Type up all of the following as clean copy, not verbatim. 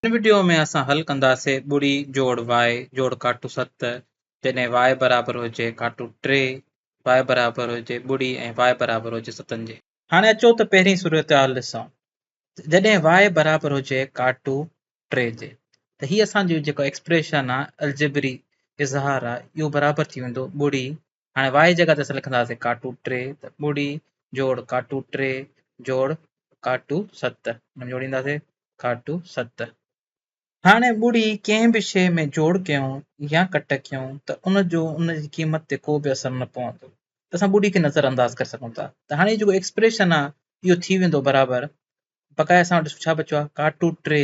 هن وڊيو ۾ اسان حل ڪنداسين ٻڙي جوڙ وائي جوڙ ڪاٽو ست جڏهن وائي برابر هجي ڪاٽو ٽي، وائي برابر هجي ٻڙي ۽ وائي برابر هجي ستن جي. هاڻي اچو ته پهرين صورتحال ڏسون جڏهن وائي برابر هجي ڪاٽو ٽي جي ته هي اسان جو جيڪو ايڪسپريشن آ الجبري اظهار آ اهو برابر ٿي ويندو ٻڙي هاڻي وائي جي جڳهه تي اسان لکنداسين ڪاٽو ٽي ته ٻڙي جوڙ ڪاٽو ٽي جوڙ ڪاٽو ست ان ۾ جوڙينداسين ڪاٽو ست. هاڻي ٻڙي ڪنهن به شيء ۾ جوڙ ڪيون يا ڪٽ ڪيون ته ان جو ان جي قيمت تي ڪو به اثر نه پوندو ته اسان ٻڙي کي نظر انداز ڪري سگهون ٿا ته هاڻي جيڪو ايڪسپريشن آهي اهو ٿي ويندو برابر بقايا اسان وٽ ڇا بچيو آهي ڪاٽو ٽي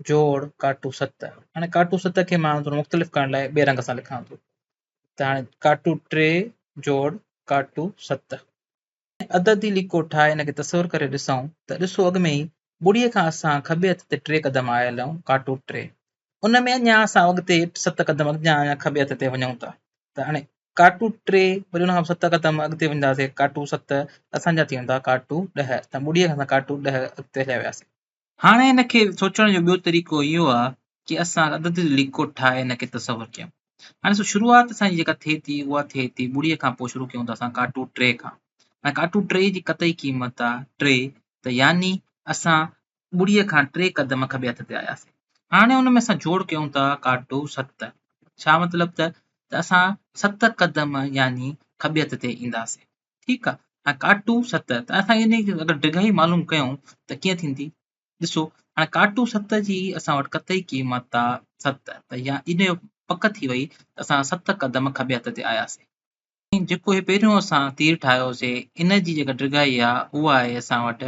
جوڙ ڪاٽو ست. هاڻي ڪاٽو ست کي مان ٿورو مختلف ڪرڻ لاء ٻئي رنگ سان لکان ٿو ته هاڻي ڪاٽو ٽي جوڙ ڪاٽو ست. عددي ليڪو ٺاهي ان کي تصور ڪري ڏسون ته ڏسو اڳ ۾ ئي ٻڙيء کان اسان کٻي هٿ تي ٽي قدم آيل آهيون ڪاٽو ٽي ان ۾ اڃا اسان اڳتي ست قدم اڳيان اڃا کٻي هٿ تي وڃون ٿا ته هاڻي ڪاٽو ٽي وري ان کان ست قدم اڳتي وينداسين ڪاٽو ست اسان جا ٿي ويندا ڪاٽو ڏهه ته ٻڙيء کان اسان ڪاٽو ڏهه اڳتي هليا وياسين. هاڻي ان کي سوچڻ جو ٻيو طريقو اهو آهي ڪي اسان عددي ليڪو ٺاهي ان کي تصور ڪيون. هاڻي ڏسو شروعات اسان جي جيڪا ٿئي ٿي اها ٿئي ٿي ٻڙيء کان پوء شروع ڪيون ٿا اسان ڪاٽو ٽي کان. هاڻي ڪاٽو ٽي جي قطعي قيمت آهي ٽي ته يعني اسان ٻڙيء کان ٽي قدم کٻي هٿ تي آياسين. هاڻي ان ۾ اسان جوڙ ڪيون ٿا ڪاٽو ست. ڇا مطلب ته اسان ست قدم يعني کٻي هٿ تي اينداسين. ٺيڪ آ هاڻي ڪاٽو ست ته اسان ان جي اگر ڊگهائي معلوم ڪيون ته ڪيئن ٿيندي ڏسو هاڻي ڪاٽو ست جي اسان وٽ قطعي قيمت آ ست ته يا ان جو پڪ ٿي وئي ته اسان ست قدم کٻي هٿ تي آياسين. جيڪو هي پهريون اسان تير ٺاهيوسي ان جي جيڪا ڊگهائي آ اها آهي اسان وٽ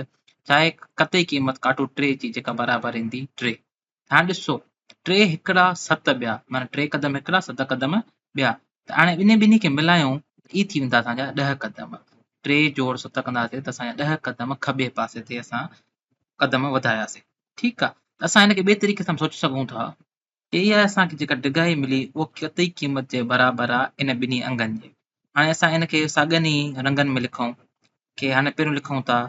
چاهي قطعي قيمت ڪاٽو ٽي جي جيڪا برابر ايندي ٽي. هاڻي ڏسو ٽي هڪڙا ست ٻيا معنيٰ ٽي قدم هڪڙا ست قدم ٻيا ته هاڻي انهن ٻنهي کي ملايون ته اهي ٿي ويندا اسان جا ڏهه قدم ٽي جوڙ ست ڪنداسين ته اسان جا ڏهه قدم کٻي پاسي تي اسان قدم وڌاياسين ٺيڪ آ ته اسان هن کي ٻئي طريقي سان به سوچي سگهون ٿا ڪي اها اسان کي جيڪا ڊگهائي ملي اها قطعي قيمت جي برابر آ ان ٻنهي انگن جي هاڻي اسان ان کي ساڳين ئي رنگن ۾ لکون ڪي هاڻي پهريون لکون ٿا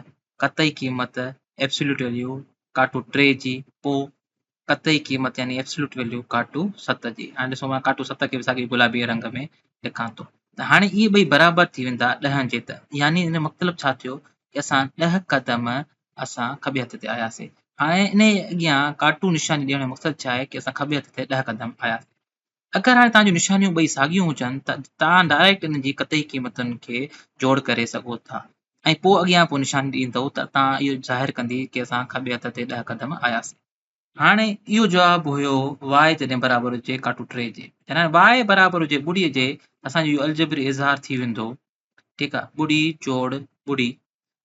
قطعي قيمت Absolute Value ڪاٽو ٽي جي پوء قطعي قيمت يعني Absolute Value ڪاٽو ست جي هاڻي ڏسو مان ڪاٽو ست کي به ساڳي گلابي رنگ ۾ لکان ٿو ته هاڻي اهي ٻئي برابر ٿي ويندا ڏهن جي ته يعني ان جو مطلب ڇا ٿيو ڪي اسان ڏهه قدم اسان کٻي هٿ تي آياسين هاڻي ان جي اڳيان ڪاٽو نشاني ڏيڻ جو مقصد ڇا آهي ڪي اسان کٻي هٿ تي ڏهه قدم آياسين اگر هاڻي توهان جون نشانيون ٻئي ساڳيون هجن ته توهان ڊائريڪٽ انهن جي قطعي قيمتن کي جوڙ ڪري سگهو ٿا ۽ پوء اڳيان پوء نشاني ڏيندؤ ته توهان اهو ظاهر ڪندي ڪي اسان کٻي هٿ تي ڏهه قدم آياسين. هاڻي اهو جواب هيو y جڏهن برابر هجي ڪاٽو ٽي جي. جڏهن y برابر هجي ٻڙي جي ته اسان جو اهو الجبري اظهار ٿي ويندو ٺيڪ آ ٻڙي جوڙ ٻڙي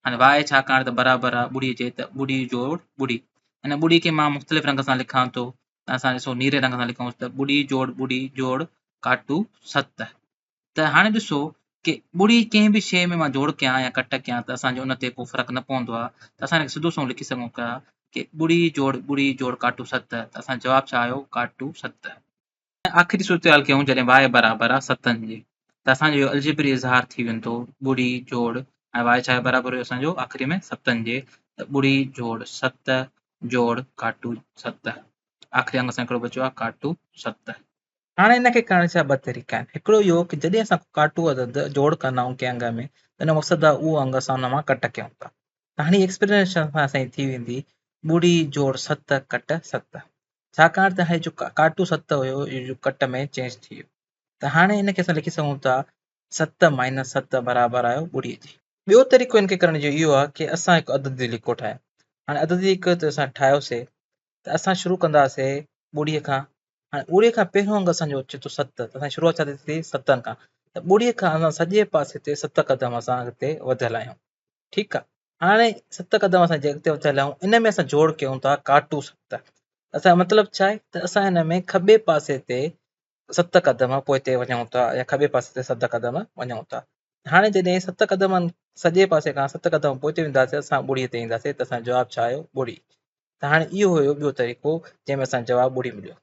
هاڻي واء ڇاڪاڻ ته برابر آ ٻڙي جي ته ٻڙي جوڙ ٻڙي ان ٻڙي کي مان مختلف رنگ سان لکان ٿو ته اسان ڏسو نيري رنگ سان لکون ته ٻڙي جوڙ ٻڙي جوڙ ڪاٽو ست ته هاڻي ڏسو ڪي ٻڙي ڪنهن به شيء ۾ مان جوڙ ڪيان يا ڪٽ ڪيان ته اسان جو ان تي ڪو فرق نه پوندو آ ته اسان هن کي سڌو سنئون لکي سگهون ٿا ڪي ٻڙي جوڙ ٻڙي جوڙ ڪاٽو ست ته اسان جو جواب ڇا آيو ڪاٽو ست. آخري صورتحال ڪيون جڏهن واء برابر آ ستن جي ته اسان جو اهو الجبري اظهار ٿي ويندو ٻڙي جوڙ ۽ واء ڇا برابر هيو اسان جو آخري ۾ ستن جي ته ٻڙي جوڙ ست جوڙ ڪاٽو ست آخري انگ اسان کي ڪهڙو بچيو آ ڪاٽو ست. هاڻي ان کي ڪرڻ جا ٻه طريقا آهن هڪڙو اهو ڪي جڏهن اسان ڪاٽو عدد جوڙ ڪندا آهيون ڪنهن انگ ۾ ته ان جو مقصد آ اهو انگ اسان ان مان ڪٽ ڪيون ٿا ته هاڻي ايڪسپلينيشن اسان جي ٿي ويندي ٻڙي جوڙ ست ڪٽ ست ڇاڪاڻ ته هي جو ڪاٽو ست هيو اهو جو ڪٽ ۾ چينج ٿي ويو ته هاڻي ان کي اسان لکي سگهون ٿا ست مائنس ست برابر آيو ٻڙي جي. ٻيو طريقو ان کي ڪرڻ جو اهو آهي ڪي اسان هڪ عددي ليڪو ٺاهيون. هاڻي عددي ليڪو ته اسان ٺاهيوسي ته اسان شروع ڪنداسي ٻڙي کان. هاڻي ٻڙي کان پهريون انگ اسان جو اچي ٿو ست ته اسان شروعات ڇا ٿي ٿئي ستن کان ته ٻڙي کان اسان سڄي پاسي تي ست قدم اسان اڳتي وڌيل آهيون. ٺيڪ آ هاڻي ست قدم اسان جي اڳتي وڌيل آهيون ان ۾ اسان جوڙ ڪيون ٿا ڪاٽو ست اسان جو مطلب ڇا آهي ته اسان هن ۾ کٻي پاسي تي ست قدم پوئتي وڃون ٿا يا کٻي پاسي تي ست قدم وڃون ٿا هاڻي جڏهن ست قدمن سڄي پاسي کان ست قدم پوئتي وينداسين اسان ٻڙي تي اينداسين ته اسان جو جواب ڇا آيو ٻڙي ته هاڻي اهو هيو ٻيو طريقو جنهن ۾ اسان جواب ٻڙي مليو.